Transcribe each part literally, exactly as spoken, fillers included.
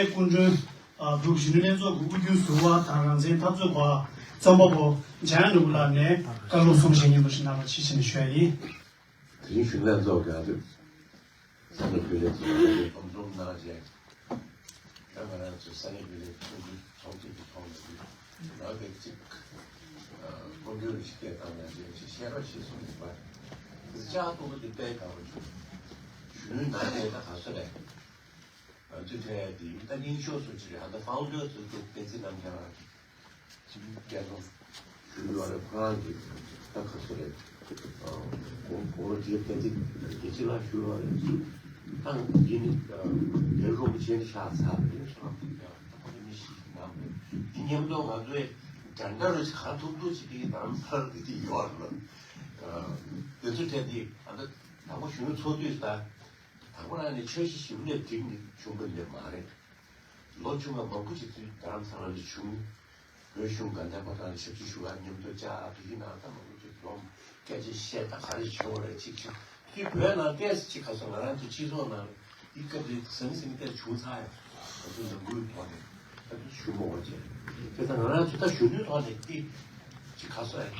སྐུ་མགྲོན། ཨ། འབྲུག་གཞོན་ནུ་ལྷན་ཚོགས་ཀྱི་དབུ་བརྙེས་ཟུར་པ་དང་རང་བཙན་འཐབ་རྩོད་པ་རྩོམ་པ་པོ་འཇམ་དབྱངས་ནོར་བུ་ལགས་ནས་བཀའ་སློབ་གསུང་བཤད་སྙན་པོ་ཞིག་གནང་བར་ཆེད་བྱས་ནས་ཞུ་ཡ་ཡིན། དེ་རིང་གཞོན་ནུ་ལྷན་ཚོགས་ཀྱི་ཨ་ཏི་ས་གནས་བོད་ལས་ཚོགས་པ་འཛོམས་གནང་བྱས། ད་ང་རང་ཚོའི་ས་གནས་བོད་ལས་ཚོགས་འདུ་ཚོགས་ཐེངས་ཀྱི་ཐོག་ལ་ཡོད། ང་གི་གཅིག་སྐུ་མགྲོན་ཞིག་སྐད་བཏང་ན་ཅིག་ཅིག་བཤད་རོགས་ཞེས་གསུངས་ཡོད་པ། ཅིག་ལྟོ་གོ་དེ་དཔེ་དགའ་པོ་བྱུང་། གཞོན་ནུའི་ནང་ནས་ད་ག་སོ་རེད། ང་ཚོའི་གྲས་དེ་ད་རྙིང་ཤོས་སུ་ཅིག་རེད། ད་ཕའུན་ཌར་ཚོ་ཚོ་བསྟན་འཛིན་རྣམ་རྒྱལ་ལགས་ཀྱིས་སྐད་གཏོང་ཞུ་ཡོད་རེད། ཁོ་རང་གིས་ད་ག་སོ་རེད། གོང་གོང་ལོ་བརྒྱད་བསྟན་འཛིན་རྒྱལ་ཆེན་ལགས་ཞུ་ཡོད་རེད། ད་འདི་ནི་དེ་རིང་རིན་པོ་ཆེ་ནི་ཤག་ཚར་རེད། སོ་ནམ་དེ་ཡང་ད་ཁོ་ཚོ་མི་ཞིག་གནང་རེད། འདི་མཉམ་དུ་ང་ཚོས་འདྲ་འདྲ་རེ་ཞིག་གང་ཐུབ་ཐུབ་ཞིག་གིས་རྡ་རམ་ས་ལ་འདི་དེ་ཡོད་རེད། དེ་ཚོའི་གྲས་འདི་ད་ལྟ་དང་པོ་གཞོན་ནུ་ཚོགས་དུས་ད། དང་པོ་རང་ནས་འཆར་གཞི་ཞིབ་ལས་འགྲིག་ནས་བྱུང་བ་ནས་མ་རེད། ལོ་ཆུང་བ་མང་པོ་ཅིག་ཚུར་རྡ་རམ་ས་ལ་ནས་བྱུང་། བོད་གཞུང་དགའ་ལྡན་ཕོ་བྲང་ལ་ཞབས་ཕྱི་ཞུ་བར་མཉམ་དུ་བཅར། བོད་ཡིག་ནང་ད་མང་པོ་ཅིག་འཛོམས། སྐད་ཆ་བཤད། ད་ག་རེ་བྱུང་བ་རེད་ཅིག་ཅིག་དེ་བོད་ནང་ཏོག་ཙམ་ཅིག་ག་ཚོད་ང་རང་ཚོ་སྤྱི་ཚོགས་ནང་ཡིག་སྐད་དེ་ཟང་ཟིང་ཏོག་ཙམ་བྱུང་ཚར་ཡོད། ང་ཚོ་ནང་ཁུལ་ཐོག་ནས་ད་དུ་ཞུ་མ་དགོས་བྱས། དེ་ད་ང་རང་ཚོ་ད་གཞོན་ནུའི་ཐོག་ནས་དེ་ཅིག་ག་ཚོད་རེད།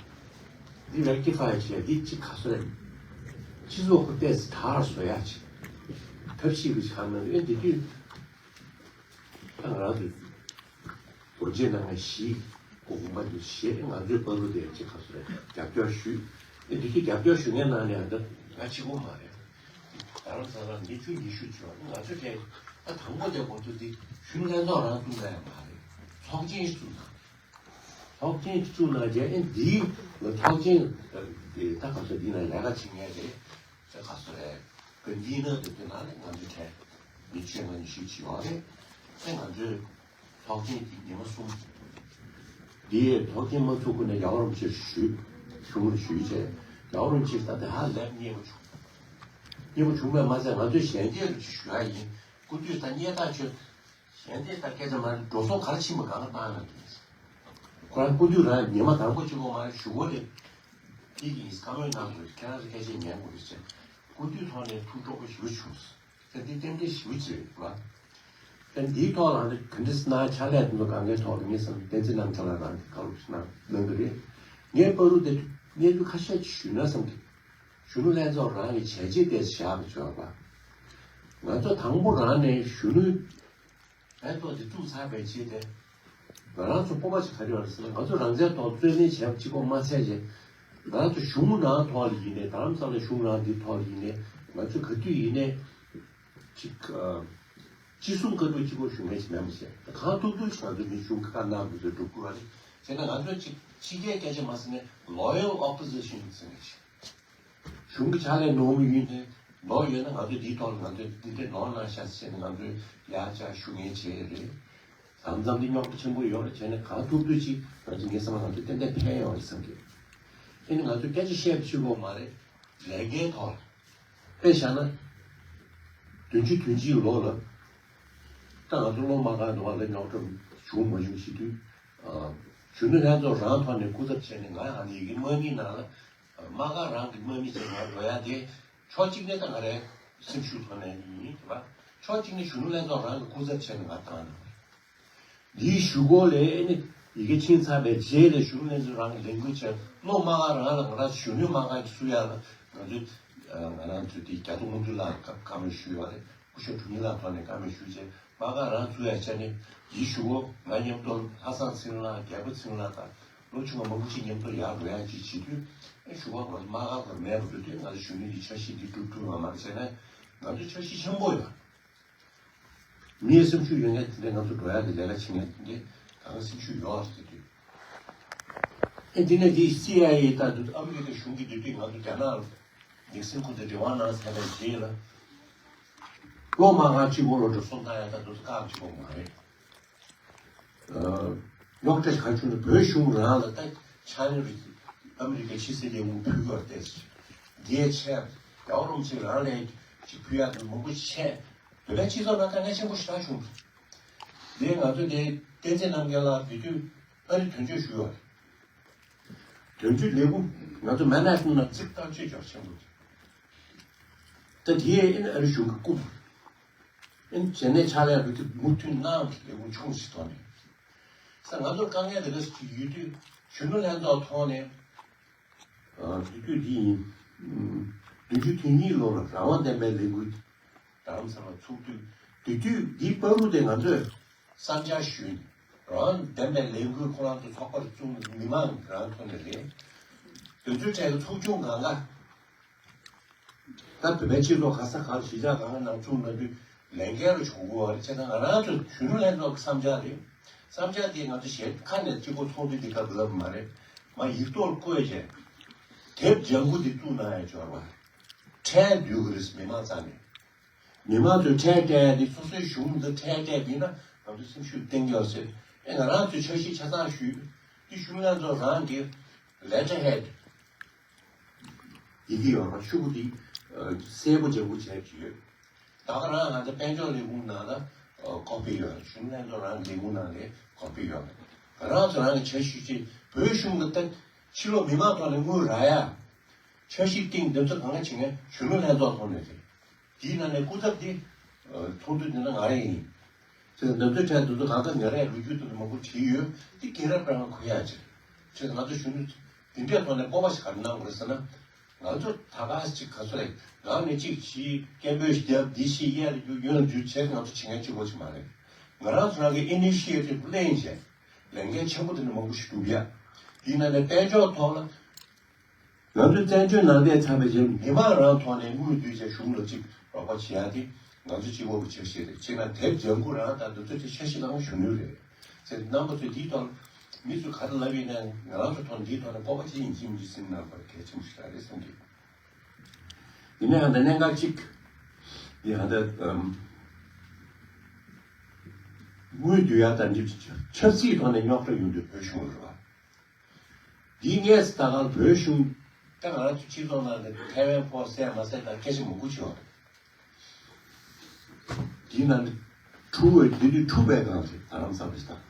འདི་རེག་ཊི་ཕའི་བྱས། འདི་ཅིག་ག་ཚོད་རེད། སྤྱི་ཚོགས་ཁོ་ཏོག་ཙམ་དར་བཟོ་ཡ་ཅིག་ཐབས་ཤེས་ཀྱི་ཆ་ནས་ཨེ་འདི་དུས་ད་ང་རང་ཚོའི་རྡོ་རྗེ་གནང་མཁན་བཞི། སྐུ་ངོ་མ་དུ་བཞི། ང་ཚོའི་བར་དུ་དེ་ཅིག་ག་ཚོད་རེད། རྒྱབ་སྐྱོར་ཞུས། ཨེ་འདི་དུས་རྒྱབ་སྐྱོར་ཞུ་མཁན་ནང་ནས་ཨ་ད་ང་གཅིག་པོ་མ་རེད། རྡ་རམ་ས་ལ་ཉི་ཤུ་ཉི་ཤུ་བྱོས། ང་ཚོའི་གྲས་ད་དང་པོ་དེ་འགོ་ཚུགས་འདི་གཞོན་ནུ་ལྷན་ཚོགས་རང་བཙུགས་ན་ཡང་མ་རེད། ཚོགས་ཆེན་ཞིག་བཙུགས་ན། ཚོགས་ཆེན་བཙུགས་གནང་རྗེས་ཨེ་འདིའི་ཚོགས་ཆེན་དེ་ད་ག་ཚོད་འདི་ན་ལས་ཀ་བྱེད་མཁན་རེད། ད་ག་ཚོད་རེད། དེ་འདིའི་ནང་དུ་དེ་ནང་ནས་ང་ཚོའི་གྲས་མི་བཅོ་ལྔ་ཉི་ཤུ་ཅིག་ཡོད་རེད། ཨེ་ང་ཚོའི་ཚོགས་ཆེན་གྱི་ཉི་མ་གསུམ། འདིའི་ཚོགས་ཆེན་མ་ཚུགས་གོང་ནས་རྒྱལ་བ་རིན་པོ་ཆེར་ཞུས། གཞུང་ལ་ཞུས་བྱས། རྒྱལ་བ་རིན་པོ་ཆེས་ད་དེ་ཧ་ལས་མཉེས་པོ་བྱུང་། མཉེས་པོ་བྱུང་བས་མ་ཚད་ང་ཚོས་གཞན་སྐད་རུ་ཅིག་ཞུ་ཡ་ཡིན། སྐུ་དུས་ད་རྙེད་ཐག་ཆོད། གཞན་དེ་ལྟར་སྐད་ཆ་མ་རེད། འགྲོ་སོང་ག་རེ་ཕྱིན་པ་གང་ལ་བཏང་ན་དེ། ཁོ་རང་སྐུ་དུས་རང་ཉི་མ་དང་པོ་གཅིག་པོ་མ་རེད། གཞུག་གུ་རེད། འདི་གི་བཀའ་མོལ་གནང་དགོས་རེད། ཁྱེད་རང་ཚོ་སྐད་ཆ་ཉན་དགོས་རེད་ཟེར། སྐུ་དུས་ཐོག་ནས་ཐུགས་སྤྲོ་པོ་ཞེ་པོ་བྱུང་། ད་འདི་རྟེན་འབྲེལ་ཞེ་པོ་ཅིག་རེད་བ། ད་འདིའི་ཐོག་ལ་ནི་ག་འདྲ་སེ་ན་ཕྱག་ལས་དེ་ཚོ་གང་གའི་ཐོག་ལ་ངས་བསམ་བསྟན་འཛིན་རྣམ་རྒྱལ་ལགས་རང་གིས་བཀའ་སློབ་ཞིག་གནང་གནང་གི་རེད། ངས་བར་དུ་དེ་གནས་ཚུལ་ཁ་ཤས་ཅིག་ཞུས་ན་བསམ་གི། གཞོན་ནུ་ལྷན་ཚོགས་རང་གི་བྱས་རྗེས་དེ་བཞག་པ་བྱོས་པ། ང་ཚོ་དང་པོ་རང་ནས་གཞོན་ནུ་ལྷན་ཚོགས་དེ་བཙུགས་ཚར་བའི་རྗེས་དེ། ང་རང་ཚོ་སྤོབས་པ་ཞིག་ག་རེ་ཡོད་རེད་ཟེར་ན། ང་ཚོ་རང་བཙན་ཐོག་རྩོད་ལེན་བྱས་པ་གཅིག་པོ་མ་ཚད་ཅིག་ང་ཚོ་གཞུང་ནང་ཐོག་ལ་ཡིན་ནའི། རྡ་རམ་ས་ལ་གཞུང་ནང་འདི་ཐོག་ལ་ཡིན་ནའི། ང་ཚོ་ག་དུས་ཡིན་ནའི་ཅིག་ཨ། ཅི་གསུང་བཀའ་སྒྲུབ་གཅིག་པོ་ཞུ་མཁན་ཞིག་མེད་པ་བྱས། གང་ཐུབ་ཐུབ་ཅིག་ང་ཚོ་མི་གཞུང་གི་བཀའ་གནང་དགོས་ཚུལ་སྒྲུབ་དགོས་པ་རེད། བྱས་ན་ང་ཚོ་ཅིག་ཕྱི་རྒྱལ་སྐད་ཆ་མ་ཟེར་ནས་ལོ་ཡལ་ཨོ་པོ་ཟི་ཤན་ཟེར་མཁན་ཞིག་གཞུང་གི་ཕྱག་ལས་ནོར་མི་ཡིན་ཏེ། ནོར་ཡོད་ན་ང་ཚོས་འདིའི་ཐོག་ལ་ང་ཚོས་འདི་འདྲས་ནོར་གནང་ཤག་ཟེར་ནས་ང་ཚོས་ཡར་བཅར་ཞུ་མཁན་བྱས་རེད། མཚམས་མཚམས་འདི་རྙོག་དྲ་ཆེན་པོ་ཡོད་རེད། བྱས་ནས་གང་ཐུབ་ཐུབ་ཅིག་ང་ཚོ་ངའི་བསམ་པ་ང་ཚོ་ཏན་ཏན་ཕན་ཡོང་རེད་བསམ་གི། ཨེ་ནི་ང་ཚོས་སྐད་ཆ་བཤད་པ་གཅིག་པོ་མ་རེད། ལས་འགན་ཐོག་ལ། དཔེ་བཞག་ན། བདུན་ཅུ་དོན་གཅིག་ལོ་ལ། ད་ང་ཚོ་སློབ་མ་གང་འདུག་བ་ལ་རྙོག་དྲ་བྱུང་མ་བྱུང་བྱེད་དུས། གཞོན་ནུ་ལྷན་ཚོགས་རང་ཐོག་ནས་སྐུ་ཚབ་བྱས་ནས་ང་ཨ་ནི་ཡི་གེ་དམག་མིའི་ནང་ལ། དམག་སྒར་རང་གི་དམག་མི་བྱས་ནས་འགྲོ་ཡ་དེ། ཕྱོགས་གཅིག་ནས་ད་ང་རའི་སེམས་ཤུགས་ཐོག་ནས་ཡིན་པ། ཕྱོགས་གཅིག་ནས་གཞོན་ནུ་ལྷན་ཚོགས་རང་གི་སྐུ་ཚབ་བྱས་ནས་ང་བཏང་གནང་བ་རེད། འདིའི་གཞུག་གུ་ལ་ཨེ་ནི་ཡི་གེ་ཕྱིན་ཚར་བའི་རྗེས་ལ་གཞོན་ནུ་ལྷན་ཚོགས་རང་གི་ལས་འགུལ་བྱས། སློབ་མ་ག་རང་ལ་ང་རང་གཞོན་ནུའི་དམག་སྒར་ཞིག་བཙུགས་ཡ་ལ་ང་ཚོས་ང་རང་ཚོས་དེ་རྒྱ་ཐོ་དངོས་འཛིན་ལགས་བཀའ་བཀའ་མོལ་ཞུས་ཡོད་རེད། སྐུ་ཞབས་དྲུང་ཡིག་ལགས་ཐོག་ནས་བཀའ་མོལ་ཞུས་རྗེས་དམག་སྒར་རང་བཙུགས་ཡ་བྱས་ནས། འདིའི་གཞུག་གུ་ང་མཉམ་དུ་ལྷ་བཟང་ཚེ་རིང་ལགས། རྒྱལ་པོ་ཚེ་རིང་ལགས་དང་ལོ་ཆུང་བ་མང་པོ་ཅིག་མཉམ་དུ་ཡར་འགྲོ་ཡ་ཅིག་བྱེད་དུས། ཨེ་གཞུག་གུ་ང་ཚོ་དམག་སྒར་ཁོ་མེད་པ་འགྲོ་དུས་ང་ཚོ་གཞོན་ནུ་ཡི་འཆར་གཞི་འདི་འགྲུབ་ཐུབ་ཡོད་མ་རེད། བྱས་ན་ང་ཚོ་འཆར་གཞི་ཆེན་པོ་ཡོད། མིའི་སེམས་ཤུགས་ཡོད་མཁན་དེ་འདྲ་ང་ཚོ་འགྲོ་ཡག་གི་ལས་ཀ་བྱེད་མཁན་དེ་འདྲ་གང་སེམས་ཤུགས་ཡོད་ཟེར་དུས། ཨེ་འདི་ནས་འདི་སི་ཨའི་ཨེ་ལྟ་དུས། ཨ་མི་རི་ཀའི་གཞུང་གི་འདི་དུས་ང་ཚོ་རྒྱ་ནག་ལ་ནིག་སན་ཁོ་ཚོ་འབྲེལ་བ་གནང་ཚར་བའི་རྗེས་ལ། སློབ་མ་གང་གཅིག་པོ་ལ་འགྲོ་སོང་བཏང་ཡག་ད་དུང་བཀག་གཅིག་པོ་མ་རེད། རྙོག་དྲ་གང་བྱུང་ན་བོད་གཞུང་རང་ལ་ད་ཆ་ནས་རེད། ཨ་མི་རི་ཀའི་ཕྱི་སྲིད་ལས་ཁུངས་ཕུལ་དགོས་ཏེ། རྒྱལ་ཆེ་རྒྱལ་བ་རིན་པོ་ཆེ་རང་ལ་ཅིག་ཕུལ་ཡག་དེ་མང་པོ་བྱས། བོད་པའི་སྤྱི་ཚོགས་ནང་དཀའ་ངལ་ཆེན་པོ་ཞེ་དྲག་བྱུང་འདུག་དེ་ང་ཚོ་དེ་བསྟན་འཛིན་རྣམ་རྒྱལ་ལགས་དེ་དུས་ཨ་རི་དོན་གཅོད་ཞུ་ཡོད་རེད། དོན་གཅོད་ལས་ཁུངས་ང་ཚོ་མན་ཧ་ཊན་ནང་རྩིག་གཏམ་བྱེད་ཕྱོགས་ཆེན་པོ་རེད། ད་དེ་ཨ་ནི་ཨ་རི་གཞུང་གི་སྐུ། ཨེ་བྱས་ནས་ཕྱག་ལས་རུ་ཏི་མུ་མཐུད་གནང་ལས་ཁུངས་ཆུང་ཞིག་ཐོག་ནས། ས་ང་ཚོར་དཀའ་ངལ་དེ་འདྲ་ཞིག་ཡོད་དུས་གཞོན་ནུ་ལྷན་ཚོགས་ཐོག་ནས། ཨ་དུས་དུས་འདི་ཡིན། བདུན་ཅུ་དོན་གཉིས་ལོར་རང་དབང་ལྡན་པའི་ལས་འགུལ་རྡ་རམ་ས་ལ་ཚུགས་དུས། དུས་དུས་འདིའི་བར་དུ་དེ་ང་ཚོས་བསམ་འཆར་ཞུས་ནས་རང་དབང་ལྡན་པའི་ལས་འགུལ་ཁོ་རང་ཚོ་ཚོགས་པར་བཙུགས། མི་མང་རང་ཐོག་ནས་རེད། དེ་ཚོའི་གྲས་ཀྱི་ཚོགས་ཆུང་གང་ག་ད་བོད་པའི་སྤྱི་ཚོགས་ག་ས་ག་གཞིས་ཆགས་གང་ག་ནང་བཙུགས་གནང་དུས་ལས་འགན་རུ་བྱུང་དགོས་པ་རེད། བྱས་ཙང་ང་རང་ཚོ་གཞོན་ནུ་ལྷན་ཚོགས་ཀྱི་བསམ་འཆར་རེད། བསམ་འཆར་དེ་ང་ཚོ་གཞན་ཁ་ནས་གཅིག་པོ་ཚོགས་འདུ་འདི་སྐབས་ལབ་མ་རེད། མ་ཡིག་ཐོག་བཀོད་བྱས། དེབ་ལྗང་ཁུ་འདི་བཙུགས་གནང་ཡ་འབྱོར་བ། ཁྲལ་བསྡུ་དགོས་རེད། མི་མང་རྩ་ནས། མི་མང་ཚོས་ཁྲལ་སྤྲད་ཡ་འདི་སོ་སོའི་གཞུང་འདི་ཁྲལ་སྤྲད་པ་ཡིན་ན་ང་ཚོ་སེམས་ཤུགས་གཏིང་སྐྱོ་ཟེར། ཨེ་ང་རང་ཚོས་འཆར་གཞི་ཆ་ཚང་ཞུས། འདི་གཞོན་ནུ་ལྷན་ཚོགས་རང་གི་letterhead ཡི་གེ་ཡོད་རེད་པ། ཤོག་གུ་འདི་ཨ་གསལ་པོ་ལྗང་ཁུ་བྱས་ཡོད། ད་ག་རང་ང་ཚོ་དཔལ་འབྱོར་ལས་ཁུངས་ནང་ལ་ཨ་ཀོ་པི་ཡོད། གཞོན་ནུ་ལྷན་ཚོགས་རང་ལས་ཁུངས་ནང་ལ་ཀོ་པི་ཡོད། ང་རང་ཚོ་རང་གི་འཆར་གཞི་ཅིག་བོད་གཞུང་གི་ཏན་ཕྱི་ལོགས་མི་མང་ཐོག་ནས་དངུལ་རག་ཡ། འཆར་གཞི་སྟེང་འདི་ཚོ་གང་ག་བྱེད་མཁན་གཞོན་ནུ་ལྷན་ཚོགས་ཐོག་ནས་རེད། དེའི་ནང་ནས་སྐུ་ཚབ་དེ་ཨ་ཚོགས་འདུ་དེ་ནང་ང་རང་ཡིན། ཅེས་འདི་ཚོའི་གྲས་འདི་ཚོ་གང་ག་ང་རང་ལོ་རྒྱུས་དེ་ཚོ་མང་པོ་བྲིས་ཡོད། དེ་སྐད་རབ་རང་གོ་ཡ་ཅིག་ཅེས་ང་ཚོ་གཞོན་ནུ་དེ་འདྲའི་ཐོག་ནས་སྤོབས་པ་ཞིག་ག་རེ་གནང་དགོས་རེད་ཟེར་ན། ང་ཚོ་ད་ག་ཅིག་ག་ཚོད་རེད། ནང་ནས་གཅིག་བྱིས་སྐད་འབོད་ཞིག་བརྒྱབ། འདི་ཞིག་གཡས་ལ་རྒྱུག་གཡོན་ལ་རྒྱུག་བྱས་ང་ཚོ་བྱེད་མཁན་གཅིག་པོ་ཅིག་མ་རེད། ང་རང་ཚོ་རང་གི་initiative་ལེན་བྱས་ལས་འགན་ཆེན་པོ་དེ་འདྲ་མང་པོ་ཞིག་སྒྲུབ་ཡ། དེའི་ནང་ནས་དཔལ་འབྱོར་ཐོག་ལ། ང་ཚོའི་བཙན་བྱོལ་ནང་བསྡད་ཚར་བའི་རྗེས་མི་མང་རང་ཐོག་ནས་དངུལ་བསྡུས་བྱས་གཞུང་ལ་ཅིག་རོགས་པ་བྱེད་ཡ་དེ་ང་ཚོ་གཅིག་པོ་གི་འཆར་གཞི་རེད། བྱས་ན་དེབ་ལྗང་ཁུ་རང་དང་འདི་ཚོ་དེ་འཆར་གཞི་ནང་གཞོན་ནུ་རེད་ཟེར། རྣམ་པ་ཚོས་འདིའི་ཐོག་མི་ཚོས་ག་རེ་ལབ་ཡིན་ན་ང་རང་ཚོ་ཐོག་འདིའི་ཐོག་ནས་སྤོབས་པ་ཅི་ཡིན་གཅིག་མིན་གཅིག་སེམས་ནང་བར་གལ་ཆེན་པོ་ཞིག་རེད་བསམ་གི། ཡིན་ན་ཡང་ད་གནད་འགག་གཅིག་འདི་ཧ་ད་ཨམ་དངུལ་བསྡུ་ཡ་དང་འདི་ཆབ་སྲིད་ཐོག་ནས་རྙོག་དྲ་ཡོང་དུས་བོད་གཞུང་རེད་བ། འདིའི་སྔས་སུ་ད་ག་བོད་གཞུང་ད་ང་རང་ཚོ་སྤྱི་ཚོགས་ནང་ནས་ཐའེ་ཝན་ཕོ་གསལ་མ་གསལ་དང་སྐད་ཆ་མང་པོ་བྱུང་བ་རེད། འདིའི་ནང་ནས་འཁྲུག་པའི་འདི་དུས་འཁྲུག་པའི་སྒང་རེད། རྡ་རམ་ས་ལ་ཞིག་དང་།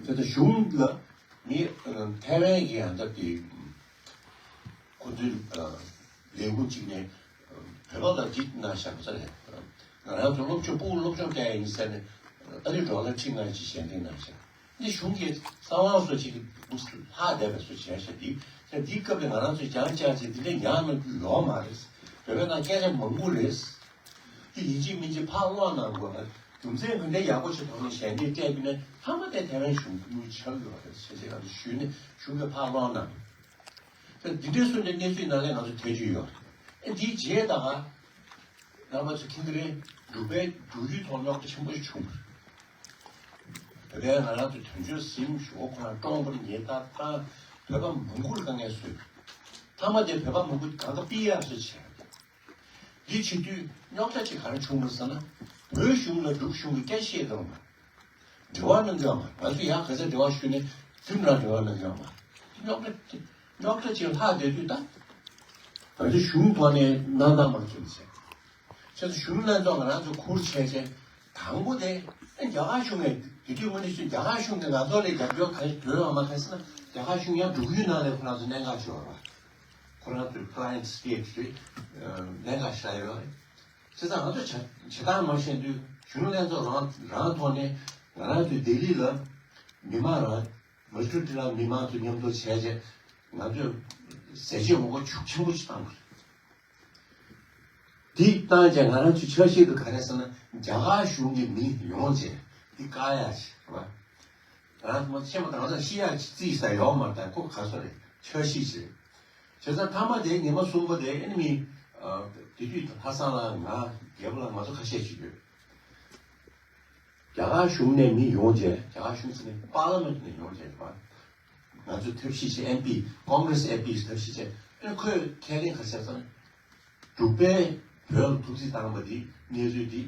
དེ་ལྟར་གཞུང་ལ་མི་ཐའེ་ཝན་གྱི་ཡང་ད་དེ་ཁོ་ཚོའི་ལས་ཁུངས་གཅིག་ནས་བོད་པ་ལ་འདི་གནང་བཞག་པ་ས་རེད། ང་རང་ཚོ་སློབ་སྦྱོང་སྤུ་གུ་སློབ་སྦྱོང་སྤྲད་ཡ་ཡིན་ཟེར་ནས་ཨ་རི་ཌོ་ལར་ཁྲི་ལྔ་ཅིག་ཞལ་འདེབས་གནང་ཤག་འདི་གཞུང་གིས་གསང་བ་བཟོ་བྱེད་ཀྱི་འདུག་ལྷག་བསྡད་པའི་བཟོ་བྱས་ཤག་འདི་ཡང་འདི་སྐབས་ལ་ང་རང་ཚོས་རྒྱང་བཅར་བྱས་འདི་འདྲའི་ཉག་གནང་རྒྱུ་ཡོད་མ་རེད། བོད་པའི་ནང་སྐད་ཆ་མང་པོ་རེད། འདི་ཡིན་གཅིག་མིན་གཅིག་ཕར་སློག་གནང་དགོས་པ། རྒྱུ་མཚན་ག་འདྲའི་ཡག་པོ་ཞིག་ཐོག་ནས་ཞལ་འདེབས་སྤྲད་པ་ཡིན་ན་མཐའ་མ་དེ་ཐའེ་ཝན་གཞུང་གིས་དངུལ་ཆག་ཡོད་རེད་ཟེར་བྱས་ང་ཚོ་ཞུས་ནས་གཞུང་གིས་ཕར་སློག་གནང་། ད་འདི་འདྲའི་སོ་ནས་གནས་ཚུལ་ནང་ལ་ང་ཚོ་ཐོས་རྒྱུ་ཡོད་རེད། ཨེ་འདིའི་རྗེས་ད་ག་རྣམ་པ་ཚོ་ཁྱེད་རང་འབྲུག་པའི་འབྲུག་ཡུལ་ཐོག་རྙོག་དྲ་ཆེན་པོ་ཞིག་བྱུང་བ་རེད། ད་ལྟའི་ང་རང་ཚོ་དོན་གཅོད་ཟིན་ཞུ་བ་ཁོ་རང་བཀྲོངས་པར་ཉེས་རྡུང་བཏང་། བོད་པ་མང་པོར་དཀའ་ངལ་བཟོས། མཐའ་མ་དེ་བོད་པ་མང་པོ་གང་ག་ཕྱིར་ཡར་སོ་བྱས། འདི་བྱེད་དུས་རྙོག་དྲ་ཅིག་ག་རེ་བྱུང་བ་ཟེར་ན། བོད་གཞུང་ལ་འབྲུག་གཞུང་གིས་སྐད་ཆ་བཤད་ཡོད་མ་རེད། འབྲེལ་བ་གནང་གི་ཡོད་མ་རེད། ང་ཚོས་ཡང་ག་ཚོད་འབྲེལ་བ་ཞུས་ནས་རྫུན་རང་འབྲེལ་བ་གནང་གི་ཡོད་མ་རེད། རྙོག་དྲ་རྙོག་དྲ་ཅིག་ལྷག་བསྡད་དུས་ད། ང་ཚོ་གཞུང་ཐོག་ནས་གནང་སྟངས་མ་བྱུང་ཟེར། བྱས་ཙང་གཞུང་ལྷན་ཚོགས་ང་རང་ཚོ་ཁུར་བྱས་བྱས། དང་པོ་དེ་ཨ་རྒྱ་གར་གཞུང་ནས་དེ་དུས་དངོས་གནས་ཞུ་རྒྱ་གར་གཞུང་གིས་ང་ཚོ་ལ་རྒྱབ་སྐྱོར་ག་རེ་བྱོས་ཡོད་མ་ག་རེ་ཟེར་ན། རྒྱ་གར་གཞུང་ཡང་འབྲུག་ཡུལ་ནང་ལ་ཁོ་རང་ཚོ་གནད་འགག་ཤོར་བ། ཁོ་རང་ཚོའི་client state་རེད། གནད་འགག་ཤར་ཡོད་རེད། བྱས་ཙང་ང་ཚོ་བྱ་བྱེད་སྟངས་མ་ཤེས་དུས་གཞུང་ལྷན་ཚོགས་རང་རང་ཐོག་ནས་ང་རང་ཚོའི་ལྡི་ལི་ལ་མི་མང་རང་མུ་ཁྲི་ཏི་ལ་མི་མང་ཚོ་མཉམ་དུ་བྱས་རྗེས་ང་ཚོས་ཟས་བཅད་ངོ་རྒོལ་ཤུགས་ཆེན་པོ་ཞིག་བཏང་བ་རེད། འདི་བཏང་རྗེས་ང་རང་ཚོའི་འཆར་གཞི་དེ་ག་རེ་ཟེར་ན། རྒྱ་གར་གཞུང་གི་མི་ཡོང་རྗེས་འདི་བཀག་ཡ་ཞིག་རེད་པ། ང་རང་ཚོ་མ་ཤེས་པ་དང་ང་ཚོ་ཤི་ཡ་ཅིག་རྩིས་ས་ཡོད་མ་རེད། ད་ཁོ་ག་ཚོད་རེད། འཆར་གཞི་ཅིག་རེད། བྱས་ཙང་མཐའ་མ་དེ་ཉི་མ་གསུམ་པ་དེ་ཨེ་ནི་མི་དེ་དུས་ལྷ་བཟང་ལགས་ང་རྒྱལ་པོ་ལགས་ང་ཚོ་ཁ་ཤས་ཅིག་ཡོད། རྒྱ་གར་གཞུང་ནས་མི་ཡོང་རྗེས། རྒྱ་གར་གཞུང་ཟེར་ནས་པར་ལི་མེན་ཊི་ནས་ཡོང་རྗེས་རེད་པ། ང་ཚོས་ཐབས་ཤེས་བྱས། ཨེམ་པི་ཀོང་གྷི་རེ་སི་ཨེམ་པི་ཐབས་ཤེས་བྱས། ཨེ་ཁོས་ཁས་ལེན་ག་རེ་བྱས་ཟེར་ན། འབྲུག་པས་བོད་ལ་ཐུགས་རྩིས་བཏང་བ་འདི་གནས་ཚུལ་འདི་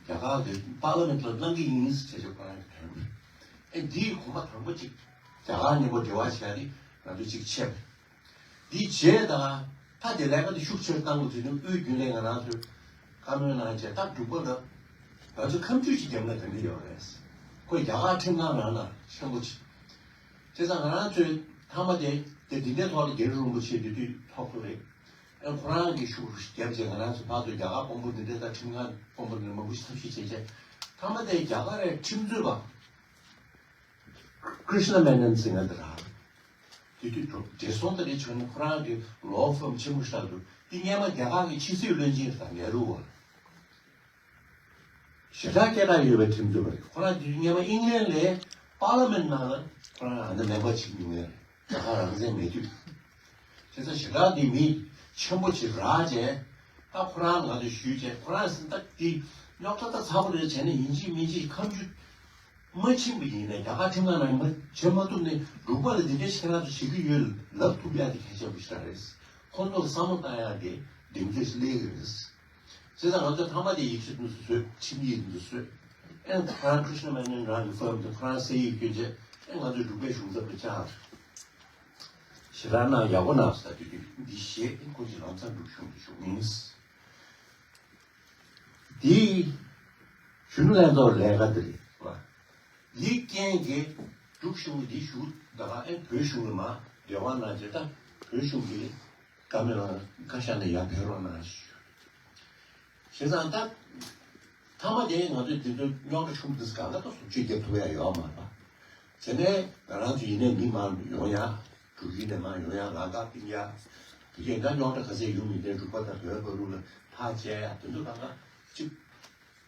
རྒྱ་གར་གྱི་པར་ལི་མེན་ཊི་ལ་གནང་གི་ཡིན་ཟེར་བྱས་ཁོ་རང་གིས་དྲན་པ་རེད། ཨེ་འདིས་གོམ་པ་དང་པོ་གཅིག་རྒྱ་གར་ནས་ཁོ་འབྲེལ་བ་བྱས་ཏེ་ང་ཚོ་གཅིག་ཕྱེ་བ་རེད། འདིའི་རྗེས་དང་ད་དེ་ལས་ཀ་དེ་ཤུགས་ཆེར་བཏང་དགོས་དུས་ནི་དབུས་རྒྱུན་ལས་ང་རང་ཚོས་བཀའ་མོལ་གནང་རྗེས་ད་འབྲུག་པ་ལ་ང་ཚོས་ཁ་མཆུ་ཅིག་བརྒྱབ་ན་ག་འདྲ་ཡོད་རེད། ཁོ་རྒྱ་གར་ཁྲིམས་ཁང་རང་ལ་ཆེན་པོ་ཅིག་བྱས་ཙང་ང་རང་ཚོས་མཐའ་མ་དེ་དེ་འདི་འདྲའི་ཐོག་ལ་རྒྱལ་བ་རིན་པོ་ཆེ་འདི་དུས་ཐོག་ཏུ་རེད། ཨ་ཁོ་རང་གིས་ཤུགས་རུ་བརྒྱབ་རྗེས་ང་རང་ཚོ་ཕར་ཚུར་རྒྱ་གར་དཔོན་པོ་འདི་འདྲ་དང་ཁྲིམས་ཁང་དཔོན་པོ་འདི་འདྲ་མང་པོ་ཞིག་ཐབས་ཤེས་བྱས་རྗེས་ ཐ་མ་དེ་རྒྱ་གར་རའི་ཁྲིམས་རྩོད་པ་ཀྲིཤ་ན་མེ་ནན་ཟེར་མཁན་དེ་ར། དེ་དུས་འགྲོ་བགྲེས་སོང་དེ་རེད་བྱུང་ནས་ཁོ་རང་གི་ལོ་ཧྥམ་ཆེན་པོ་ཞིག་འདུག་དེ་སྔས་མ་རྒྱ་གར་གྱི་ཕྱི་སྲིད་བློན་ཆེན་རེད་ད་ནེ་རུ་བ། ཞེ་དྲག་སྐད་གྲགས་ཡོད་པའི་ཁྲིམས་རྩོད་པ་རེད། ཁོ་རང་དེ་དུས་སྔས་མ་ཨིང་ལན་ལའི་པར་ལི་མེན་ནང་ལ་ཁོ་རང་ཨ་ནི་མེམ་བར་བྱེད་མྱོང་མཁན་རེད། རྒྱ་གར་རང་བཙན་མེད་དུས། བྱས་ཙང་ཞེ་དྲག་འདི་མི་ཆེན་པོ་ཅིག་རག་བྱས། ད་ཁོ་རང་ང་ཚོས་ཞུས་བྱས་ཁོ་རང་སེམས་ཐག་འདི་རྙོག་དྲ་ད་ཚ་པོ་རེད་བྱས་ནས་ཡིན་གཅིག་མིན་གཅིག་ཁ་མཆུ་མ་ཕྱིན་པ་ཡིན་ནའི་རྒྱ་གར་ཁྲིམས་ཁང་ནང་མ་བྱེད་མ་ཐུབ་ནས་འབྲུག་པ་ལ་འདི་འདྲའི་ཁྱེད་རང་ཚོ་བྱེད་ཀྱི་ཡོད་ལབ་ཐུབ་ཡག་དེ་གལ་ཆེན་པོ་ཞིག་རེད། ཁོང་ཚོར་བསམ་བློ་བཏང་ཡག་གི་གདེང་ཚོད་ཞིག་སླེབས་ཀྱི་རེད། བྱས་ཙང་ང་ཚོས་ཐ་མ་དེ་ཡིག་ཆ་འདི་ཚོ་བཟོས། ཁྲིམས་ཡིག་འདི་ཚོ་བཟོས། ཨེ་ཁོ་རང་ཀྲིཤ་ན་མེ་ནན་རང་གི་ཧྥམ་དེ་ཁོ་རང་སའིན་སྐྱོན་བྱས། ཨེ་ང་ཚོས་འབྲུག་པའི་གཞུང་ཚབ་ཏུ་བཅར། ཞེ་དྲག་གནང་ཡག་པོ་གནང་ཟེར་དུས་འདི་བཞེས་ཨེ་ཁོ་ཅིག་ལམ་སང་འབྲུག་གཞུང་དུ་ཞུགས་མིན། འདི་གཞོན་ནུ་ལྷན་ཚོགས་ལས་ཀ་འདི་རེད་བ། འདིའི་རྐྱེན་གྱིས་འབྲུག་གཞུང་གིས་འདི་ཞུ་ད་ག་ཨེ་བོད་གཞུང་གིས་མ་འབྲེལ་བ་གནང་བྱས་ད་བོད་གཞུང་གིས་བཀའ་མོལ་བཀའ་ཤག་ནས་ཡར་ཕེབས་རོགས་གནང་ཞུ། བྱས་ཙང་ད་ཐ་མ་དེ་ང་ཚོས་འདི་ཚོ་རྙོག་དྲ་ཆུང་འདི་གང་ག་ད་བཟོ་བཅོས་རྒྱབ་ཐུབ་ཡ་ཡོད་མ་རེད་པ། དེ་ནས་ང་རང་ཚོ་ཡིན་ནའི་མི་མང་ཡོང་ཡ། འབྲུག་ཡུལ་ནས་མང་ཡོང་ཡ་ལམ་ཁ་སྟོན་ཡ། དེ་གས་ད་རྙོག་དྲ་ག་ཚད་ཡོང་མིན་དེ་འབྲུག་པ་དང་བོད་བར་དུ་ལ་ཐག་བཅད་ཡ་དེ་ཚོ་གང་ག་གཅིག་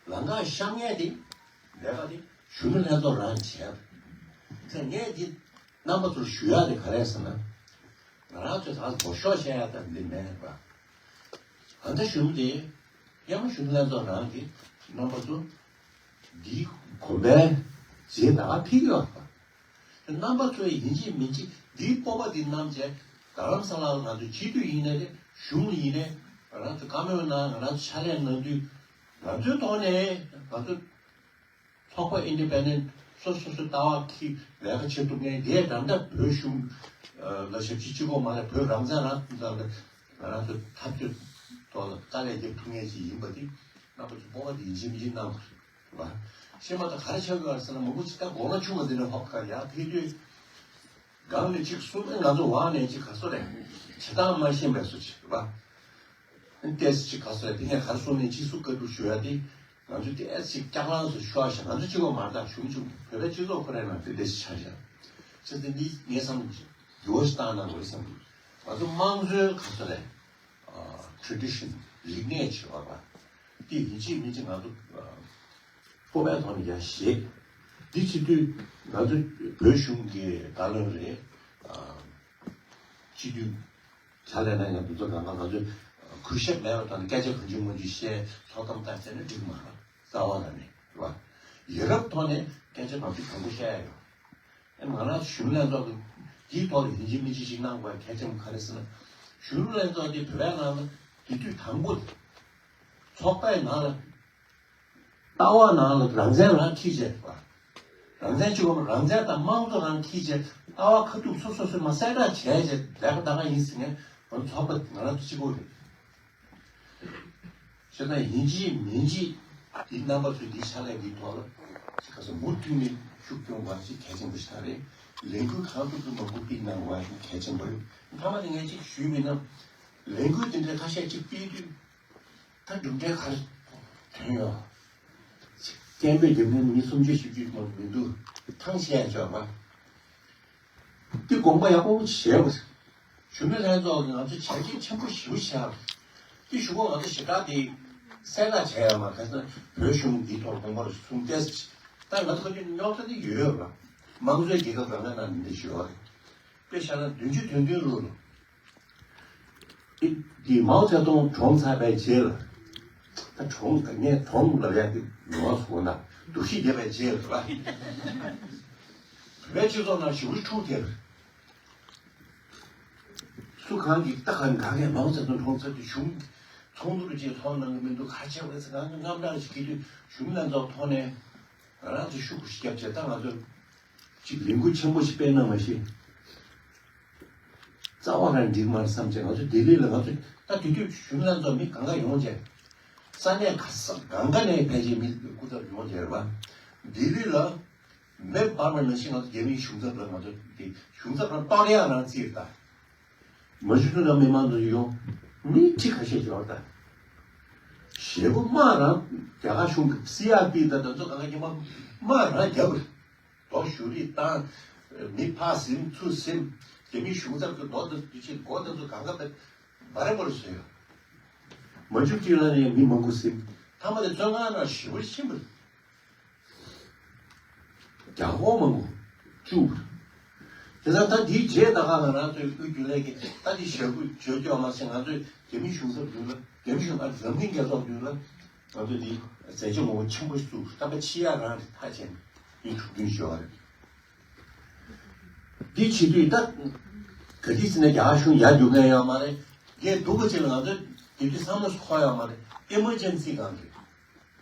ལམ་ཁ་གཤམ་ངས་དེ་ལས་ཀ་དེ་གཞོན་ནུ་ལྷན་ཚོགས་རང་བྱས། ཚེ་ངས་འདི་རྣམ་པ་ཚོར་ཞུ་ཡག་དེ་ག་རེ་ཟེར་ན། ང་རང་ཚོས་ད་ལྡོག་ཕྱོགས་བཤད་ཡག་ད་འདི་མེད་པ། ད་ལྟ་གཞོན་ནུ་དེ་ཡང་གཞོན་ནུ་ལྷན་ཚོགས་རང་གི་རྣམ་པ་ཚོ་འདིའི་གོམ་པའི་རྗེས་ད་ཕིག་ཡོད་པ། རྣམ་པ་ཚོས་ཡིན་གཅིག་མིན་གཅིག་འདིའི་སྤོབས་པ་འདི་བསྣམས་བྱས་རྡ་རམ་ས་ལ་ལ་ང་ཚོ་སྤྱི་འཐུས་ཡིན་ནའི་རེད། གཞུང་ཡིན་ནའི་ང་རང་ཚོ་བཀའ་མོལ་གནང་ང་རང་ཚོ་ཕྱག་ལས་གནང་དུས་ང་ཚོའི་ཐོག་ནས་ང་ཚོ་ཚོགས་པ་ཨིན་ཌི་པེན་ཌེན་ཊི་སོ་སོ་སོ་ལྟ་བ་འཁྱེར་ལས་ཀ་བྱེད་ཐུབ་མཁན་དེ་ད་ལྟ་བོད་གཞུང་ལ་ཞབས་ཕྱི་གཅིག་པོ་མ་རེད། བོད་རང་བཙན་རང་ང་རང་ཚོ་འཐབ་རྩོད་ཐོག་ལ་དཀའ་ལས་རྒྱབ་ཐུབ་མཁན་ཞིག་ཡིན་པ་དེ་རྣམ་པ་ཚོ་སྤོབས་པ་དེ་ཡིན་གཅིག་མིན་གཅིག་གནང་དགོས་རེད་བ། ཤེས་མ་ཐག་ག་རེ་ཆགས་ཀྱི་ཡོད་ཟེར་ན་མང་པོ་ཅིག་ད་དགོང་ན་ཆུང་བ་འདི་ནས་ཧོབ་ཁ་ཡར་ཕེབས་དུས་སྒང་ནས་གཅིག་གསུང་ཨེ་ང་ཚོ་འོག་ནས་གཅིག་ག་སོ་རེད། བྱེད་སྟངས་མ་ཤེས་པའི་སུ་ཅིག་རེད་བ། ཏེས་ཅིག་ག་སོ་དེ་ནས་གར་སོང་ནས་ཅིག་སུ་བཀའ་སྒྲུབ་ཞུ་ཡ་དེ་ང་ཚོས་ཏེས་ཅིག་སྐྱག་ལངས་སུ་ཤོར་ཞིང་ང་ཚོ་གཅིག་པོ་མ་རེད་ད་གཞུང་ཆུང་བོད་པའི་སྤྱི་ཚོགས་ཁོ་རའི་ནང་དེ་འདྲ་ཞིག་ཆགས་ཤག་ཅི་སྟེ་འདི་ངས་བསམ་འགྱུར་བ་ཞིག་བཏང་ན་འོས་བསམ་གྱི་ང་ཚོ་དམངས་གཙོའི་ག་སོ་རེད། ཊེ་རེ་ཌི་ཤན་རིག་གནས་ཆེ་བ་པ་དེ་ཡིན་གཅིག་མིན་གཅིག་ང་ཚོ་སྤོབས་པའི་ཐོག་ནས་ཡར་བཞེས། འདི་བྱེད་དུས་ང་ཚོ་བོད་གཞུང་གི་བཀའ་བློན་རེད། སྤྱི་འཐུས། ཕྱག་ལས་གནང་མཁན་དེ་ཚོ་གང་ག་ང་ཚོས་གུས་ཞབས་མེད་པ་དང་སྐད་ཆ་གང་ཅི་མང་ཅི་བཤད་ཚོགས་གཏམ་བཏང་བྱས་ན་འགྲིག་མ་རེད། རྩ་བ་ལ་ནས་རེད་བ། ཡ་རབས་ཐོག་ནས་སྐད་ཆ་མང་པོ་བྱུང་པོ་བཤད་ཡ་ཡོད། ཨེ་ང་རང་གཞོན་ནུ་ལྷན་ཚོགས་ཀྱི་དེའི་ཐོག་ལ་ཡིན་གཅིག་མིན་གཅིག་ཞིག་གནང་དགོས་གལ་ཆེན་པོ་ག་རེ་ཟེར་ན། གཞོན་ནུ་ལྷན་ཚོགས་དེ་བོད་པའི་ནང་ལ་དེ་དུས་དང་པོ་ཚོགས་པའི་ནང་ལ། ལྟ་བ་ནང་ལ་རང་བཙན་རང་འཁྱེར་བྱས་པ། རང་བཙན་གཅིག་པོ་རང་བཙན་དང་དམངས་གཙོ་རང་འཁྱེར་བྱས་ལྟ་བ་ཁ་ཐུག་སོ་སོ་སོ་མ་གསལ་བསྒྲགས་བྱས་བྱས་ལས་ཀ་ད་ག་ཡིན་ཟེར་ནས་ང་ཚོ་ཚོགས་པ་ང་རང་ཚོ་གཅིག་པོ་རེད། བྱས་ཙང་ཡིན་གཅིག་མིན་གཅིག་འདི་རྣམ་པ་ཚོས་འདི་ཕྱག་ལས་འདིའི་ཐོག་ལ་ཅིག་ག་ས་མུ་མཐུད་ནས་ཤུགས་སྐྱོན་དགོས་ཞིག་གལ་ཆེན་པོ་ཞིག་རེད། ལས་འགུལ་གང་ཐུབ་ཐུབ་མང་པོ་སྤེལ་གནང་དགོས་ཞིག་གལ་ཆེན་པོ་རེད། མཐའ་མ་དེ་ངས་ཅིག་ཞུས་མིན་ན་ལས་འགུལ་དེ་འདྲའི་ཁ་ཤས་ཅིག་སྤེལ་དུས། ད་གྲུབ་འབྲས་ག་རེ་ཐོན་ཡོད། སྐད་འབོད་རྒྱབ་མཁན་མི་སུམ་ཅུ་བཞི་བཅུ་ཙམ་མི་འདུག་ཐང་ཆད་ཡ་ཆོག་པ། འདི་དགོངས་པ་ཡག་པོ་བཞེས་དགོས། གཞོན་ནུ་ལྷན་ཚོགས་ཀྱིས་ང་ཚོ་བྱས་རྗེས་ཆེན་པོ་ཞེ་པོ་བཞག་འདི་ཞུ་གོ་ང་ཚོ་ཞེ་དྲག་དེ་གསལ་བསྒྲགས་བྱས་ཡོད་མ་རེད། ཁ་སང་བོད་གཞུང་འདིའི་ཐོག་དགོངས་པ་གསུངས་ཏེ། ད་ང་ཚོ་ཁ་ཆུ་རྙོག་དྲ་དེ་ཡོད་ཡོད་པ། དམངས་གཙོའི་རྒྱལ་ཁབ་རང་དབང་ནང་འདི་ཞུ་བ་རེད། དཔེ་བཞག་ན་བདུན་ཅུ་དོན་བདུན་ལོ་ལོ། འདི་མའོ་ཙེ་ཏུང་གྲོངས་ཚར་བའི་རྗེས་ལ། ད་གྲོངས་ངས་གྲོངས་ལབ་ཡ་འདི་ངོ་སོ་ན་སྡུག་ཤི་རྒྱབ་པའི་རྗེས་ལ་ར། བོད་པའི་སྤྱི་ཚོགས་ནང་ཞེ་པོ་འཁྲུག་ཐེབས། སུ་གང་གིས་ད་གང་གང་གས་མའོ་ཙེ་ཏུང་གྲོངས་ཚར་དུས་གཞུང་ཚོགས་འདུ་རུ་རྗེས་ཚོགས་གནང་གི་མི་འདུག་ག་བྱས་པ་ཚེ་གང་གི་རྔམ་སྐྲག་ཞིག་གི་དུས་གཞུང་ལ་ཚོགས་ཐོག་ནས་ང་རང་ཚོ་ཤུགས་ཤིག་བརྒྱབ་བྱས་ད་ང་ཚོ་གཅིག་ལས་འགུལ་ཆེན་པོ་ཞིག་སྤེལ་ན་མ་གཞི། རྩ་བ་རང་འགྲིག་མ་རེད་བསམ་བྱས་ང་ཚོ་ལྡི་ལི་ལ་ང་ཚོ་ད་དེ་དུས་གཞུང་ལ་ཚོ་མི་གང་ག་ཡོང་བྱས། ས་གནས་ག་ས་གང་ག་ནས་ཕལ་ཆེར་མི་སྐུ་ཚབ་ཡོང་བྱས་རེད་པ། ལྡི་ལི་ལ་མེ་འབར་བ་ནང་བཞིན་ང་ཚོ་རྒྱ་མིའི་གཞུང་ཚབ་ལ་ང་ཚོ་དེ་གཞུང་ཚབ་རང་པར་ཡང་རང་རྩིས་རེད་ད། མ་གཞི་ཁྱོད་རང་མི་མང་དུ་ཡོང་། མི་ཁྲི་ཁ་ཤས་ཡོང་ད། བྱེད་པོ་དམག་རང་རྒྱ་གར་གཞུང་གི་སི་ཨར་པི་དང་དེ་ཚོ་གང་ག་ཉི་མ་དམག་རང་རྒྱབ་རེད། རྡོ་གཞུ་རིས་བཏང་། མི་ཕར་ཟིན་ཚུར་ཟིན། རྒྱ་མི་གཞུང་ཚབ་ཀྱི་རྡོ་དང་དུས་ཆེན་སྒོ་དང་ཚོ་གང་ག་བེད་བ་རེ་བ་རེ་བཟོས་ཡོད། མ་འཇུག་ཅིག་ལ་ནས་མི་མང་པོ་ཟིན། ཐ་མ་དེ་བཙོན་ཁང་ནང་ཞི་བ་ཕྱིན་པ་རེད། རྒྱ་ཧོ་མང་པོ་བཅུག་པ་རེད། དེ་ཚོ་ད་འདིའི་རྗེས་ད་ག་ང་རང་ཚོའི་དབུས་རྒྱུན་ལས་ཀྱི་ད་འདི་ཞབས་བཀོད་བརྗོད་རྒྱུ་མ་ཟད་ང་ཚོའི་རྒྱ་མི་གཞུང་ཚབ་མདུན་ལ་རྒྱ་མི་གཞུང་ཨ་འཛམ་གླིང་རྒྱལ་ཚོགས་མདུན་ལ། ང་ཚོས་འདི་ཟས་བཅད་ངོ་རྒོལ་ཆེན་པོ་ཞིག་བཙུགས། ད་ཕ་ཕྱི་ཡ་རང་རེད། ཐག་བཅད་ནས་འདི་གྲོས་མཐུན་ཞུ་བ་རེད། འདི་བྱེད་དུས་ད་ག་དུས་ཟེར་ན་རྒྱ་གར་གཞུང་ཡར་རྒྱུག་མཁན་ཡོད་མ་རེད། རྒྱལ་སྡུག་པ་ཅིག་ལ་ང་ཚོས་དེ་དུས་བསམ་བློ་འཁོར་ཡོད་མ་རེད། ཨི་མར་ཇེན་སི་སྒང་རེད།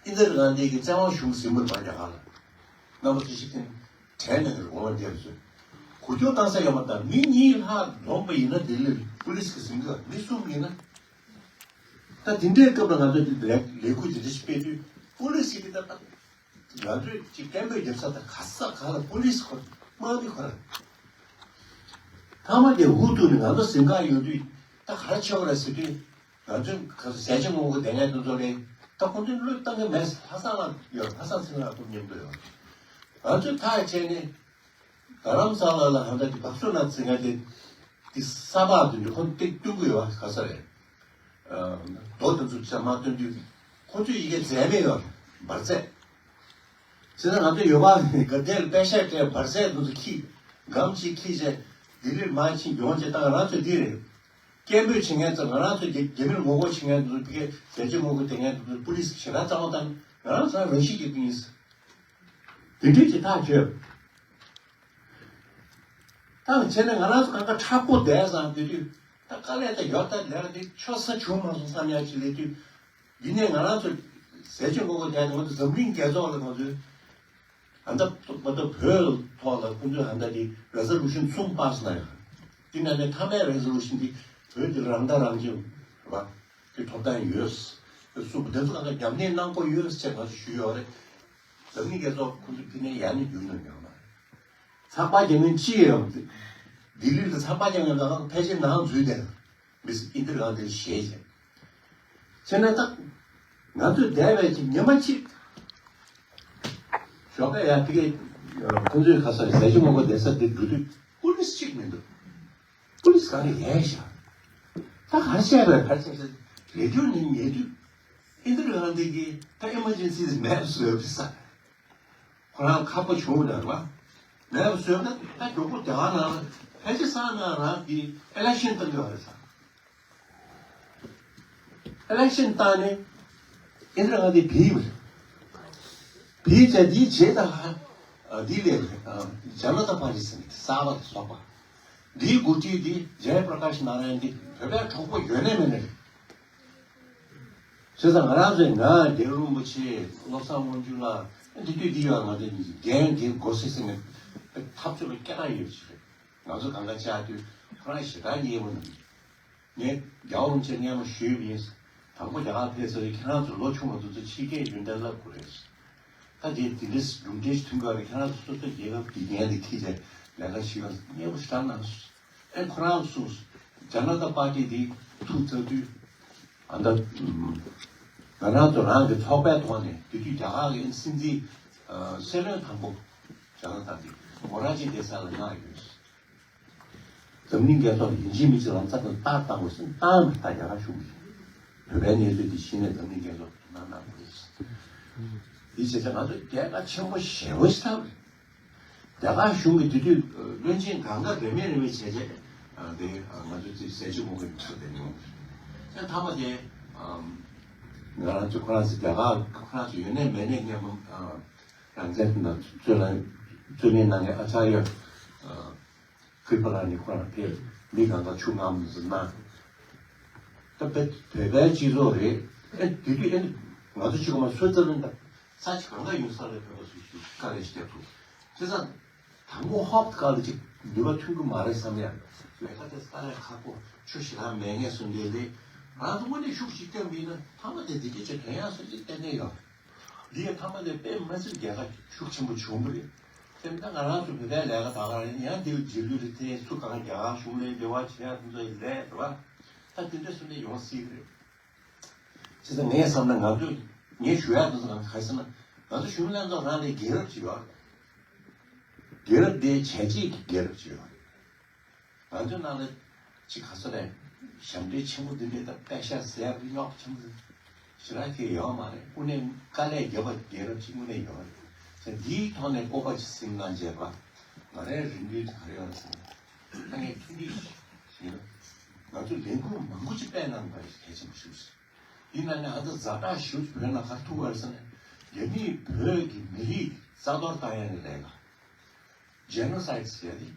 ཨིན་དིར་གྷན་དྷི་གི་བཙན་དབང་གཞུང་ཟིན་པ་རེད་པ་རྒྱ་གར་ལ། རྣམ་པ་ཚོས་ཤིག་དེ་དྲན་ནས་རེད། འོང་བ་འདིར་ཚོས་གོ་རྒྱུ་བཏང་ས་ཡོད་མ་རེད། མི་གཉིས་ལྷག་འཛོམས་པ་ཡིན་ན་ལྡི་ལིར་པུ་ལིས་གིས་ཟིན་གི་མི་གསུམ་ཡིན་ན། ད་དེ་འདྲའི་སྐབས་ལ་ང་ཚོས་ལས་ལས་འགུལ་དེ་འདྲ་ཞིག་སྤེལ་དུས་པུ་ལིས་ཞིག་གིས་ད་ང་ཚོས་ཅིག་སྐད་འབོད་རྒྱབ་ས་དང་ག་ས་ག་ལ་པུ་ལིས་ཁོ་དམག་མི་ཁོ་ར། ཐ་མ་དེ་འུ་ཐུག་ནས་ང་ཚོ་ཟིན་ག་ཡོང་དུས་ད་ག་རེ་བྱེད་དགོས་རེད་ཟེར་དུས། ང་ཚོས་ག་ཚོད་ཟས་བཅད་ངོ་རྒོལ་དེ་ངས་དེ་ཚོ་ལས་ད་ཁོང་ཚོས་བློས་བཏང་གི་མེད། ལྷ་ས་ལ་ཡོད། ལྷ་ས་ཚེ་རིང་ལགས་ཁོང་མཉམ་དུ་ཡོད། ང་ཚོས་ཐག་བཅད་ནས་རྡ་རམ་ས་ལ་ལ་ཧ་ད་དེ་བག་སུ་ན་ཚེ་ང་དེ་དེ་ས་ཕག་དེ་འདྲ་ཁོང་སྟེགས་སྟོན་གི་ཡོད་པ་ག་ས་རེད། རྡོ་དེ་ཚོ་ཅག་མ་སྟོན་དུས་ཁོང་ཚོས་ཡི་གེ་མཛད་མེད་ཡོད་འབར་རྫས། བྱས་ཙང་ང་ཚོ་ཡོད་པ་ག་དེར་པད་ཤག་སྤྲད་འབར་རྫས་དེ་ཚོ་ཁྱི་སྒམ་གཅིག་ཁྱི་བྱས་ལྡི་ལིར་མར་ཕྱིན་ཡོང་བྱས་ད་ང་རང་ཚོ་འདི་རེད། སྐད་འབོད་བྱེད་མཁན་ཚོ་ང་རང་ཚོ་རྒྱ་རྒྱ་མིར་ངོ་རྒོལ་བྱེད་མཁན་ཚོ་ཕ་གིར་ཟས་བཅད་ངོ་རྒོལ་དེ་མཁན་ཚོ་པུ་ལིས་ཞེ་དྲག་གཙང་མ་བཏང་། ང་རང་ཚོ་རང་བཞིན་གྱིས་ཀུན་ཡིན། དེ་འདྲའི་ཅིག་ཐག་ཆོད། ད་བྱས་ན་ང་རང་ཚོ་གང་ག་མཁྲེགས་པོ་བསྡད་སོང་དེ་དུས་ད་དཀའ་ལས་ད་ཡོད། ད་ལས་ཀ་དེ་ཆོག་ས་བྱུང་མ་སོང་བསམ་ཡག་ཅིག་སླེབས་དུས། འདི་ནས་ང་རང་ཚོ་ཟས་བཅད་ངོ་རྒོལ་བྱས་ཏེ་ང་ཚོ་འཛམ་གླིང་རྒྱལ་ཚོགས་ལ་ང་ཚོས་ཨ་ད་ང་ཚོ་བོད་ཐོག་ལ་ཁོང་ཚོས་ཨ་ད་དེ་རེ་ཛོ་ལུ་ཤན་གསུམ་པཱ་སི་གནང་ཡོད། དེ་ནང་ནས་མཐའ་མའི་རེ་ཛོ་ལུ་ཤན་དེ་བོད་དེ་རང་ཐག་རང་གཅོད་རེད་པ། དེ་ཐོབ་ཐང་ཡོད། གསུངས་པ་དེ་ཚོ་ང་ཚོ་རྒྱབ་གནས་གནང་དགོས་ཡོད་ཅེས་ང་ཚོ་ཞུས་ཡོད་རེད། འཛམ་གླིང་རྒྱལ་ཚོགས་ཁོང་ཚོ་ཕི་ནས་ཡར་ནས་བརྒྱུད་གནང་ཡོད་མ་རེད། ཚགས་པར་རྒྱག་མཁན་ཅི་ཡོད་རེད། ལྡི་ལི་ལ་ཚགས་པར་རྒྱག་མཁན་ལ་ཕལ་ཆེར་ནང་འཛུལ་བསྡད། མི་སི་ཨིན་དིར་གྷན་དྷི་ཞེས་བྱས། བྱས་ན་ད་ང་ཚོས་བསྡད་པའི་ཅིག་ཉི་མ་གཅིག་ཞོགས་ཀས་ཡར་ཕ་གིར་ཁོང་ཚོའི་ཁ་སང་ཟས་བཅད་ངོ་རྒོལ་བསྡད་ས་དེ་འགྲོ་དུས་པུ་ལིས་གཅིག་མི་འདུག་པུ་ལིས་ག་རེ་ཡལ་བཞག་ད་ག་རེ་བྱས་པ་རེད། ག་རེ་བྱས་པ་རེད། རེ་ཌིའོ་ནས་ཉན་དུས་ཨིན་དིར་གྷན་དྷི་གིས་ད་ཨི་མར་ཇེན་སི་མེབ་བཟོས་པ་ས། ཁོ་རང་ཁག་པོ་བྱུང་བ་རེད་པ། མེབ་བཟོས་ན་ད་མགྱོགས་པོ་རྒྱ་གར་ནང་ལ་ཕལ་ཆེར་སང་ནང་རང་གི་ཨི་ལེག་ཤན་བཏང་གི་ཡོད་རེད་ས། ཨི་ལེག་ཤན་བཏང་ནས་ཨིན་དིར་གྷན་དྷི་བུད་པ་རེད། བུད་བྱས་འདིའི་རྗེས་ད་ཧ་འདི་སླེབས་རེད། ཇ་ན་ཏ་པར་ཊི་ཟེར་ནས་གསར་པ་དེ་ཚོགས་པ། འདིའི་འགོ་ཁྲིད་འདི་ཇའི་པྲ་ཀཱཤ་ནཱ་ར་ཡན་འདི་བོད་པའི་གྲོགས་པོ་ཡོད་ནས་མེད་ནས་རེད། བྱས་ཙང་ང་རང་ཚོས་ང་རྒྱལ་བ་རིན་པོ་ཆེ་བློ་བཟང་དབང་ཕྱུག་ལགས་འདི་དུས་འདི་ཡོད། ང་ཚོས་འགན་འདི་འགོ་སྲིད་ཟེར་ནས་འཐབ་རྩོད་ལ་སྐད་གྲགས་ཡོད་ཅིག་རེད། ང་ཚོ་གང་ག་བཅར་དུས་ཁོ་རང་ཞེ་དྲག་མཉེས་པོ་གནང་། ངས་རྒྱལ་བ་རིན་པོ་ཆེ་སྔས་མ་ཞུས་པ་ཡིན། དང་པོ་རྒྱ་གར་ཕེབས་ཚར་ཁྱེད་རང་ཚོ་ལོ་ཆུང་བ་ཚོ་ཚོ་ཕྱི་རྒྱལ་ཡོན་ཏན་བསླབ་དགོས་རེད། ད་དེ་དེ་འདྲའི་གྲུབ་འབྲས་ཐོན་དགོས་རེད། ཁྱེད་རང་ཚོ་སོ་སོའི་རྒྱལ་ཁབ་ཀྱི་འགན་དེ་འཁྱེར་བྱས་ལས་ཀ་བྱེད་པ་མཉེས་པོ་ཞེ་དྲག་གནང་སོང་། ཨེ་ཁོ་རང་གསུངས། ཇ་ན་ཏ་པར་ཊི་དེ་ཐུག་ཚར་དུས་ཨ་ད་ང་རང་ཚོ་རང་གི་ཚོགས་པའི་ཐོག་ནས་དེ་དུས་རྒྱ་གར་གྱི་སྲིད་འཛིན་སྲིད་བློན་དང་པོ་ཇ་ན་ཏ་དེ་མོ་ར་ཇི་དེ་ས་ལ་མངགས་ཡོད། འཛམ་གླིང་རྒྱལ་ཚོགས་ལ་ཡིན་གཅིག་མིན་གཅིག་ལམ་སང་ལྟ་བཏང་དགོས་ཟེར་བཏང་མི་ལྟ་རྒྱ་གར་གཞུང་གིས་བོད་པའི་གནས་ཚུལ་འདི་གཞི་ནས་འཛམ་གླིང་རྒྱལ་ཚོགས་ལ་གནང་གནང་དགོས་ཟེར། འདི་བྱས་ཙང་ང་ཚོ་རྒྱལ་ཁ་ཆེན་པོ་ཞེ་པོ་ཞིག་ཐོབ་རེད། རྒྱ་གར་གཞུང་གིས་དེ་དུས་བློན་ཆེན་གང་ག་རེ་མེད་རེ་མེད་བྱས་རྗེས་དེ་ང་ཚོ་ཚོས་ཟས་བཅད་ངོ་རྒོལ་ཡོང་ས་དེ་མྱོང་། ཡང་མཐའ་མ་དེ་ང་རང་ཚོ་ཁོ་རང་ཚོ་རྒྱ་གར་ཁོ་རང་ཚོ་ཡོད་ནས་མེད་ནས་མཉམ་པོ་རང་བཙན་དང་རྩོད་ལེན་རྩོད་ལེན་གནང་མཁན་ཨ་ཅར་ཡ་ཀིར་པ་ལ་ནི་ཁོ་རང་ཕེབས། མི་གང་ག་ཆུ་རྔམ་ཟིན་ན། ད་བོད་བོད་པའི་སྤྱི་ཚོགས་རེད། ཨེ་དེ་དུས་ཨེ་ང་ཚོ་གཅིག་པ་མ་སུ་རྩ་ལོན་དང་ས་ཆ་གང་ག་ཡོད་ས་ལ་བོད་པ་སུ་ཞིག་དཀའ་ལས་ཤིག་བརྒྱབ་འདུག་བྱས་ཙང་དང་པོ་ཧོབ་དཀའ་ལས་ཅིག་ནུས་པ་ཐོན་གི་མ་རེད་བསམ་ཡ། ལས་ཀ་དེ་དཀའ་ལས་ཁག་པོ་ཆུ་ཞེ་དྲག་མེད་ངེས་སུ་འདི་ལས་ང་ཚོ་དངོས་གནས་ཤུགས་ཤིག་བཏོན་པ་ཡིན་ན་མཐའ་མ་དེ་འདི་སྐད་ཆ་དྲན་ཡག་སུ་ཞིག་གཏན་ནས་ཡོད། འདི་ཡང་མཐའ་མ་ནས་དཔེ་མ་སྲིད་རྒྱལ་ཁ་ཤུགས་ཆེན་པོ་བྱུང་བ་རེད། དེ་ནི་ད་ང་རང་ཚོ་བོད་པའི་ལས་ཀ་ད་ག་རང་ཡིན། ཡང་འདིའི་རྗེས་ལུས་རེད་དེ་ཚུ་གང་རྒྱ་གར་གཞུང་ལ་འབྲེལ་བ་བྱེད་ཡག་དེ་ཚོ་ཡི་ལས་རེད་བ། ད་དེ་འདྲ་སུ་ནས་ཡོང་སྲིད་གི་རེད། བྱས་ ངས་བསམ་ན་ང་ཚོས་ངས་ཞུ་ཡག་འདུག་ཟེར་ན་ག་རེ་ཟེར་ན། ང་ཚོ་གཞོན་ནུ་ལྷན་ཚོགས་རང་ལས་རྒྱལ་རབས་ཅིག་ཡོད་རེད། རྒྱལ་རབས་དེ་བྱས་རྗེས་ཀྱི་རྒྱལ་རབས་ཅིག་ཡོད་རེད། ང་ཚོའི་ནང་ལ་ཅིག་ག་ཚོད་རེད། ཞབས་འདྲེན་ཆེན་པོ་འདི་འདྲའི་དང་པད་ཤག་ཟེར་ཡག་རྙོག་ཆེན་པོ་ཞེ་དྲག་གི་ཡོད་མ་རེད། དངོས་གནས་དཀའ་ལས་བརྒྱབ་པ་རྒྱལ་རབས་ཅིག་དངོས་གནས་ཡོད་རེད། ཟེར་འདིའི་ཐོག་ནས་སྤོབས་པ་ཅིག་ཟིན་གནང་བྱས་པ། ང་རའི་རེ་འདུན་དེ་ག་རེ་ཡོད་ཟེར་ན། ད་ངས་ཐུགས་འདྲི་ཞུས་ན། ང་ཚོ་ལས་འགུལ་མང་པོ་ཅིག་སྤེལ་གནང་བ་རེད། གལ་ཆེན་པོ་ཞིག་རེད། ཡིན་ན་ནི་ཨ་ད་ཛ་དྲག་ཞུ་བོད་ནང་ག་ཐུག་པ་རེད་ཟེར་ན། རྒྱ་མིས་བོད་ཀྱི་མི་རིགས་རྩ་གཏོར་བཏང་ཡ་ནི་ལས་ཀ། ཇེ་ནོ་སའིད་ཟེར་ཏེ།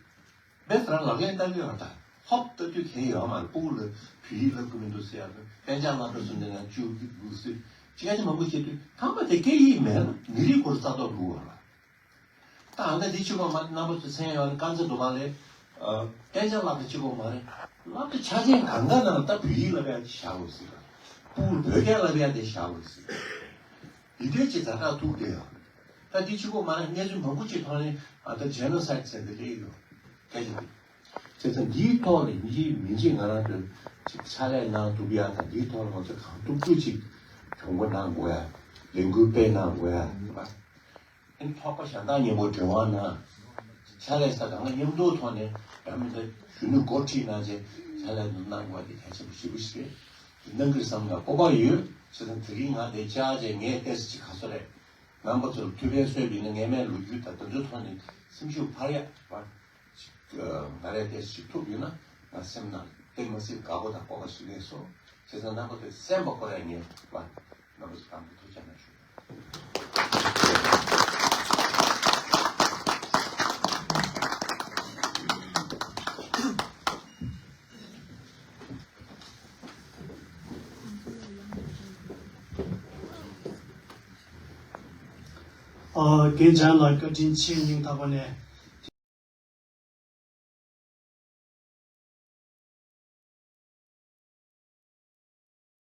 དཔེ་ལྟར་ལག་ལེན་བསྟར་གི་ཡོད་ད། ཧོབ་ལྟ་དུས་ཁེལ་ཡོད་མ་རེད། ཕྲུ་གུ་ལ་བོད་ཡིག་བསླབ་གི་མི་འདུག་ཟེར་ཡ་དང་གཏན་འཇགས་སློབ་གྲྭ་སོང་དེ་ན་བཅུག་གི་འདུག་ཟེར། ཅི་ཡ་ཅི་མང་པོ་བྱེད་དུས་ཐ་མ་དེ་སྐད་ཡིག་མེད་ན་མི་རིགས་སྐོར་རྩ་གཏོར་འགྲོ་བ་རེད། ད་ཨ་ནི་འདི་གཅིག་པོ་མ་རེད། རྣམ་པ་ཚོ་མཚན་ཡོད་རེད། དཀར་མཛེས་དུ་བ་ལས། ཨ། གཏན་འཇགས་སློབ་གྲྭ་གཅིག་པོ་མ་རེད། སློབ་གྲྭ་ཆ་ཆེན་གང་ག་ནང་ད་བོད་ཡིག་བསླབ་ཡ་བཞག་དགོས་ཟེར། ཕྲུ་གུ་བོད་སྐད་བསླབ་ཡ་དེ་བཞག་དགོས་ཟེར། འདི་འདྲའི་ཅིག་ཛ་དྲག་ཐུག་བསྡད་ཡོད། ད་འདི་གཅིག་པོ་མ་རེད། གནས་ཚུལ་མང་པོ་ཅིག་ཐོག་ནས་ཨ་ད་ཇེ་ནོ་སའིད་ཟེར་འདི་སླེབས་ཡོད། སྐད་ཆ་འདི། བྱས་ཙང་འདིའི་ཐོག་ལ་ཡིན་གཅིག་མིན་གཅིག་ང་རང་ཚོས་ཅིག་ཕྱག་ལས་གནང་ཐུབ་ཡ་དང་འདིའི་ཐོག་ལ་ང་ཚོས་གང་ཐུབ་ཐུབ་ཅིག་གྱོང་པོ་གནང་དགོས་ཡ། ལས་འགུལ་སྤེལ་གནང་དགོས་ཡ། ཨ་ནི་ཚོགས་པ་གཞན་དག་མཉམ་པོ་འབྲེལ་བ་གནང་། ཕྱག་ལས་ས་གང་ལ་མཉམ་དུ་ཐོག་ནས་རང་མི་འདི་གཞོན་ནུ་འགོ་ཁྲིད་གནང་བྱས་ཕྱག་ལས་འདི་གནང་དགོས་པ་དེ་གལ་ཆེན་པོ་ཞེ་པོ་ཞིག་རེད། གནང་གི་རེད་བསམ་ན་སྤོབས་པ་ཡོད། བྱས་ཙང་དེ་རིང་ང་དེ་བཅར་བྱས་ངས་ཏོག་ཙམ་ཅིག་ག་ཚོད་རེད། རྣམ་པ་ཚོར་ཐུགས་ཕན་གསོས་པ་ཡིན་ན་ངས་མའི་ལོ་རྒྱུས་དང་དེ་ཚོའི་ཐོག་ནས་སེམས་ཤུགས་འཕར་ཡག་བ། ཅིག་ཨ། ང་རས་ཏོག་ཙམ་ཅིག་ཐུབ་ཡོད་ན་ང་སེམས་ནང་དེ་མ་སྲིད་དགའ་པོ་དང་སྤོབས་པ་ཞིག་སླེབས་སོང་། བྱས་ཙང་རྣམ་པ་ཚོས་གསན་པ་ཁོ་རང་ངས་བ། རྣམ་པ་ཚོ་གང་གི་ཐུགས་རྗེ་གནང་ཞུ། ཨ། རྒན་ལྕམ་ལགས་བཀའ་དྲིན་ཆེ། སྙིང་ཐག་པ་ནས།